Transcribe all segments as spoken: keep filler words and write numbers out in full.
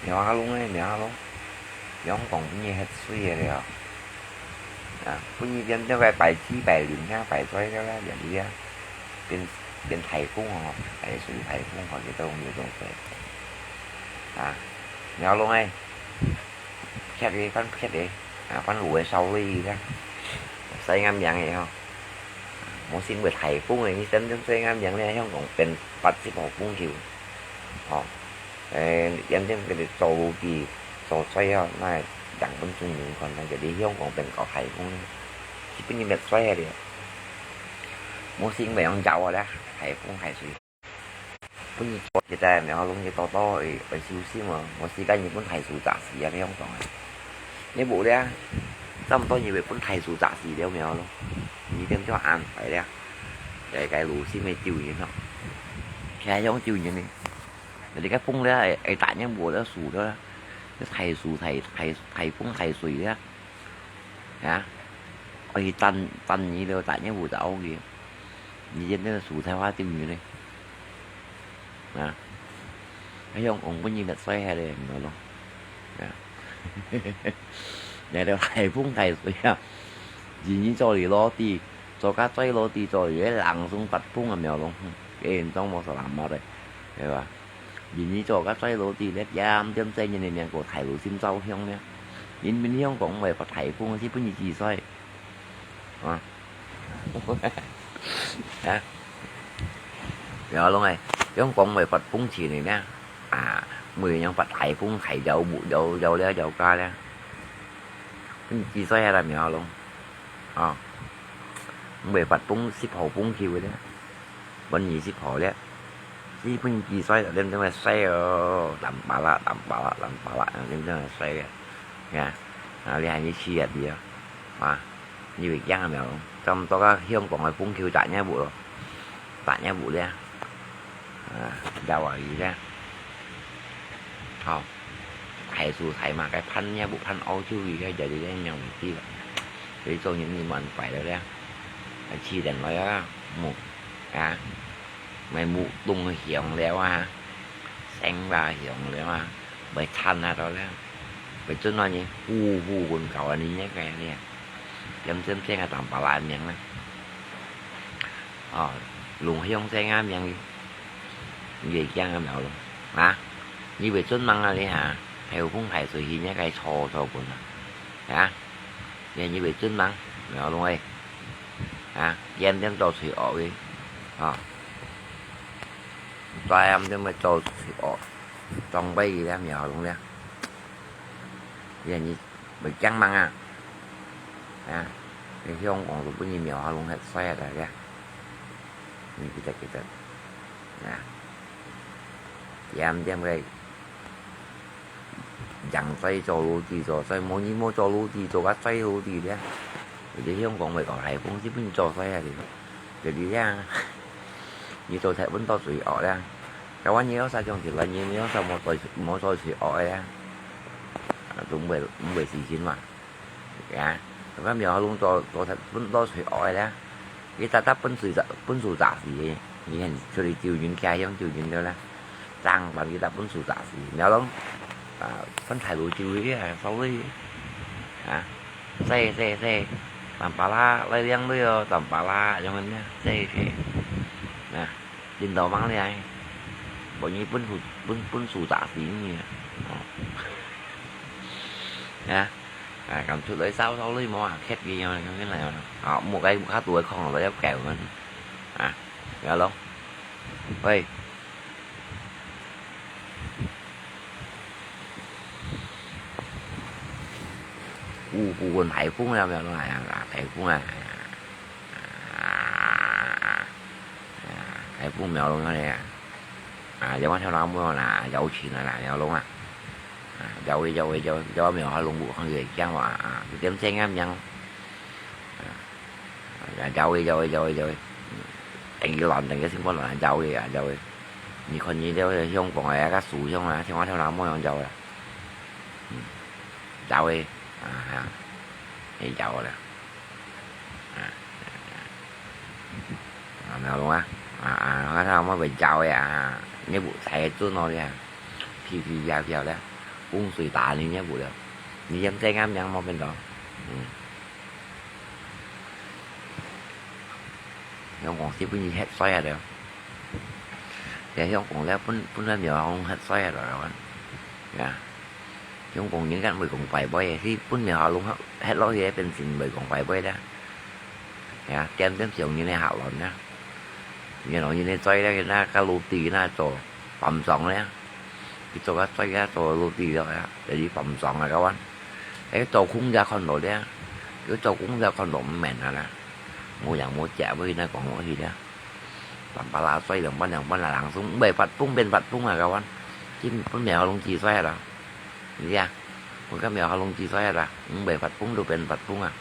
苗阿龍欸，苗阿龍，香港分你歇水个了。啊，分你變到个拜四、拜六啊，拜災个啦，人家啊，變，變颱風哦，大水颱風，看你都有種水。啊，苗阿龍欸，歇个，翻歇个，啊，翻路个少累个，晒啱樣个吼。無成為颱風个，你真正晒啱樣咧，香港變八十號風球，吼。 誒，因為佢等做路个，做衰啊，那樣分中央看，那个你香港變搞颱風呢，基本就滅衰了。無成為樣走啊啦，颱風颱水。分你做一代苗龍个多多，愛，愛小心哦，無時間你分颱樹砸死啊，你香港啊。你無咧，差毋多你會分颱樹砸死了苗龍，你點就安排了，該該路線个救人咯，偏向救人呢。 你个風咧，會，會打人屋个樹个，颱樹颱，颱，颱風颱水个，啊，愛去等，等你了，打人屋就OK。你這个樹才華頂有咧，啊，還用講分你个衰害咧，毋好咯，啊，你了颱風颱水啊，人你做你落地，做甲最落地，做你个冷風發風啊，無咯，嗯，這嚴重無啥人罵的，對吧？ 人你做甲衰老底咧，點點細人个命過大路心照向咧。人民香港毋會發颱風，係分你知衰。啊？啊？苗龍欸，香港毋會發風前个咩？啊，每樣發颱風，颱有木有有了有家咧。分你知衰啊啦，苗龍。啊？毋會發風，十號風球个咧。 分二十號咧，基本比賽就點點个衰哦，淡巴拉，淡巴拉，淡巴拉，點點个衰个，呀，啊，你還去試下啲啊，啊，你會驚無？差毋多啊，香港个風球打你屋咯，打你屋咧，啊，有啊，佢咧，好，大樹大嘛，該噴你屋噴澳洲佢个，就係恁樣問題啦。所以做人你蠻怪个咧，試等來啊，木啊。 咪木東響了啊，聲啦響了啊，會慘啊到了，會準啊你呼呼滾搞啊你那個咧，點點聲啊，淡巴拉命啊。哦，龍響聲啊命，你會驚啊苗龍啊？你會準吂啊你哈？颱風颱水去那個錯錯滾啊，啊？ 你以為準吂？苗龍欸，啊，點點做衰惡个，啊，點點个做衰惡，裝備佢咧苗龍咧，你你會驚吂啊？啊，你香港都分你苗龍係衰啊大家，你記得記得，啊，點點个 贏在做老弟做，所以無你無做老弟做甲衰老弟咧。你香港會搞颱風，基本做衰啊你。就係這樣，你做太穩到最惡咧。台灣你有啥種條例，你有啥無做無做最惡个啊？啊，都毋會毋會死心嘛。 啊，該苗龍做做得分到最惡个咧，佢搭搭分水砸分樹砸死个，你看出去救人，家鄉救人了啦，正把佢搭分樹砸死，苗龍啊，分大路救佢啊，所以啊，細細細，淡巴拉來兩類哦，淡巴拉，用个咩，細細啊。 領導忙了，無你分樹分分樹砸死你啊！哦，啊，啊，敢出來燒燒你無啊？歇佢樣樣樣來啊！啊，莫該較多个空來要搞啊！啊，有咯，喂，呼呼滾颱風了沒有？哎呀，颱風啊！ 啊，颱風苗龍个咧，啊，有我聽人講啦，有錢啊啦，苗龍啊，啊，有个有个有个有个苗龍，我看佢會驚哇，啊，佢點聲啊名，啊，有个有个有个有个，等佢亂，等佢先過亂，有个啊有个，你看你這香港个啊，該樹上啊，聽我聽人講有个，嗯，有个，啊，係有个啦。 啊，苗龍啊，啊啊，我頭先會走个啊，你無在準哦你啊，皮皮飄飄咧，風水打你也無了。你現在恁樣無變到，嗯。香港係分你核衰啊了。在香港了，分，分人苗紅核衰啊了，呀。香港人家毋會講拜拜个，係分苗紅核，核落去變成毋會講拜拜了。 呀，點點上人个下亂啊。然後人个嘴咧，那个老弟那做板上咧，佢做个嘴啊，做老弟了啊，就係板上啊，kawan。哎，做空也看到咧，佢做空也看到毋明啊啦。無人無食，會那講落去咧。板巴拉嘴，兩半兩半啦，人送，毋係發瘋變發瘋啊，kawan。今本來好弄幾歲啦。 你啊，我个苗下弄幾歲啊？毋會發瘋都變發瘋啊！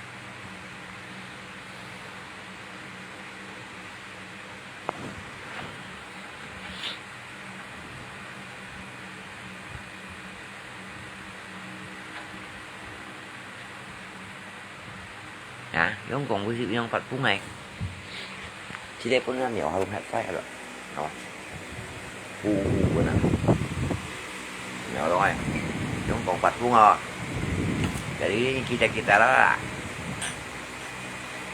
啊，用功夫就用發瘋个。這个本來苗下弄核衰了，好吧？呼呼个呢，苗下弄个，用功發瘋哦。Jadi kita-kita啦。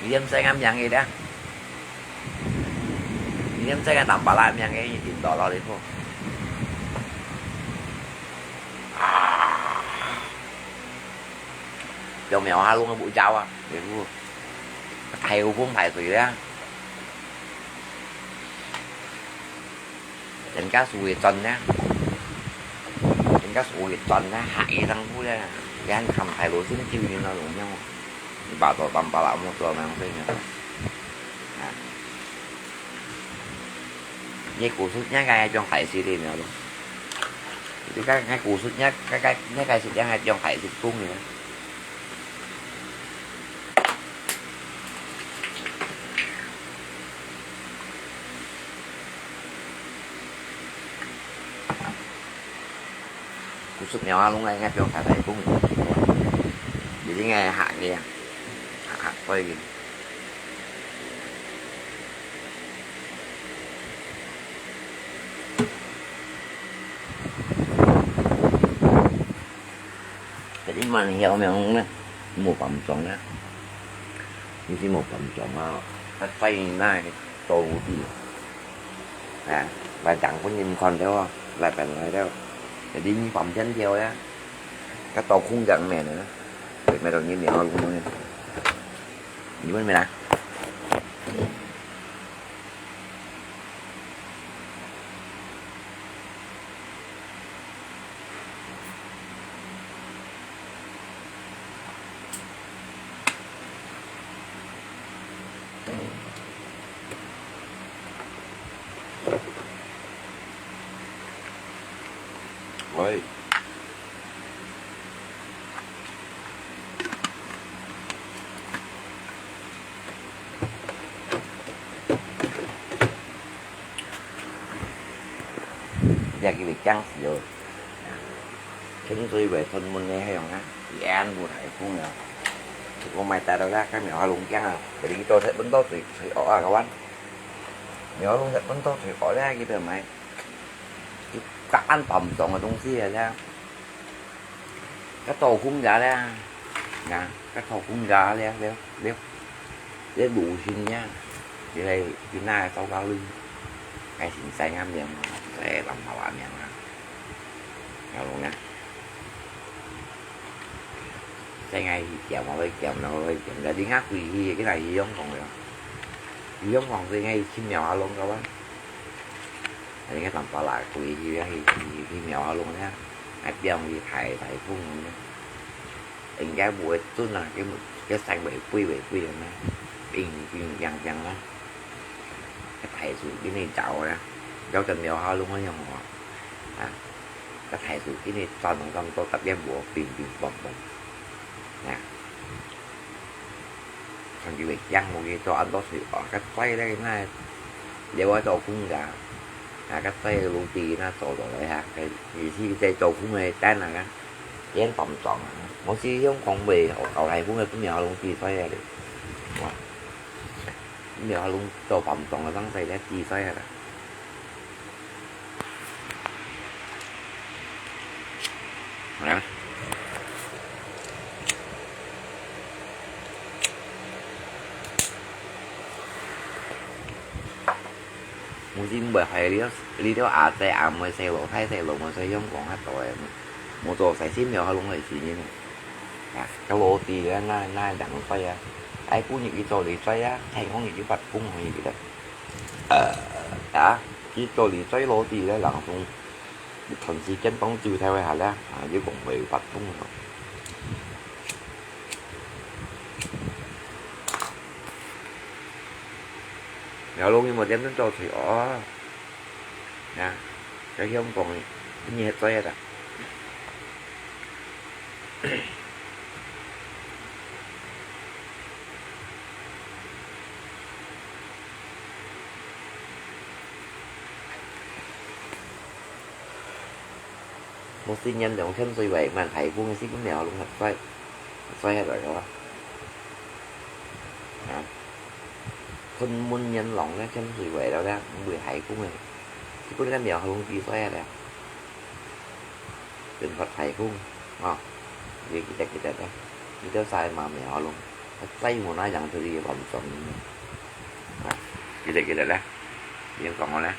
你毋使咁樣个啦，你毋使咁大把啦，咁樣个，你聽到了以後。啊！ 有苗下弄个步驟啊，例如，大風大水咧，人家樹葉斷咧，人家樹葉斷咧，下一張步咧，你看大路先救人啊，用樣，你把做當把啦，莫做那樣子呢。啊，你古树葉个種大事的苗咯，你看，看古树葉，看，看，那个是这样种大事工的。 古樹苗下弄个，應該放大大風，一定愛下个啊，下，下衰个。 Jadi，滿曉苗呢，無辦法呢，你係無辦法啊，佢在那做地，啊，來當分人看到啊，來本來了，jadi你辦法條呀，佢做空間面呢，對，沒有你苗下弄呢，你問沒啦？ 喂。 這个會驚死哦。清水會吞悶个係樣啊，全部大風啊。如果買大到啦，該苗下弄驚啊，佢等到食本到水，水惡啊，kawan。苗下弄食本到水惡咧，佢等買。佢敢安防撞个東西啊，這樣。 該做空家咧，啊，該做空家咧，了，了，了，魯迅呀，這个，這那个做教練，該先生啊，名，該南華話名啊，曉得啊？再愛去檢，我去檢，我去檢，該你看回去，該來去用功了，去用功，所以愛去苗下弄个哇。 人家當巴拉佢去，去，去，去苗下弄呢，還放去大，大風呢。人家毋會準啊，佢，佢生會飛，會飛呢，乒乒乓乓呢。該大樹今日走呢，走到苗下弄个樣哦，啊，該大樹今日轉咁多，特別無乒乒乓乓，啊。 看佢會驚，無佢做恁多水，哦，該衰咧，那，了愛做空家，啊，該衰个老弟那做落來啊，該，佢係在做空个單啊，演防撞啊，無係用講話，哦，搞大風个分苗下弄地衰啊咧，哇，分苗下弄做防撞个，當衰个地衰啊啦。啊。無事毋會害這，這兜阿姊阿妹細老弟細老妹細香港較多个，無做事先了後攏會死人个。啊，該老弟个，哪，哪會冷衰啊？哎，姑日佢做你衰啊，天光日佢發瘋，佢記得。呃，啊，佢做你衰老弟个，冷風。 一段時間當久才會下咧，啊，又講會發瘋咯。了，容易無點樣做事哦。啊，在香港，你也知啦。 無信任用潛水位，萬颱風个時分了，攏核衰，核衰下來个哇。啊，噴蚊豔狼咧，潛水位了咧，毋會颱風个，時分个了，攏比衰下咧。 變發颱風，吼，你記得，記得咧，你兜晒嘛命好咯，再無那樣就係晚上，啊，記得，記得咧，你有講過咧。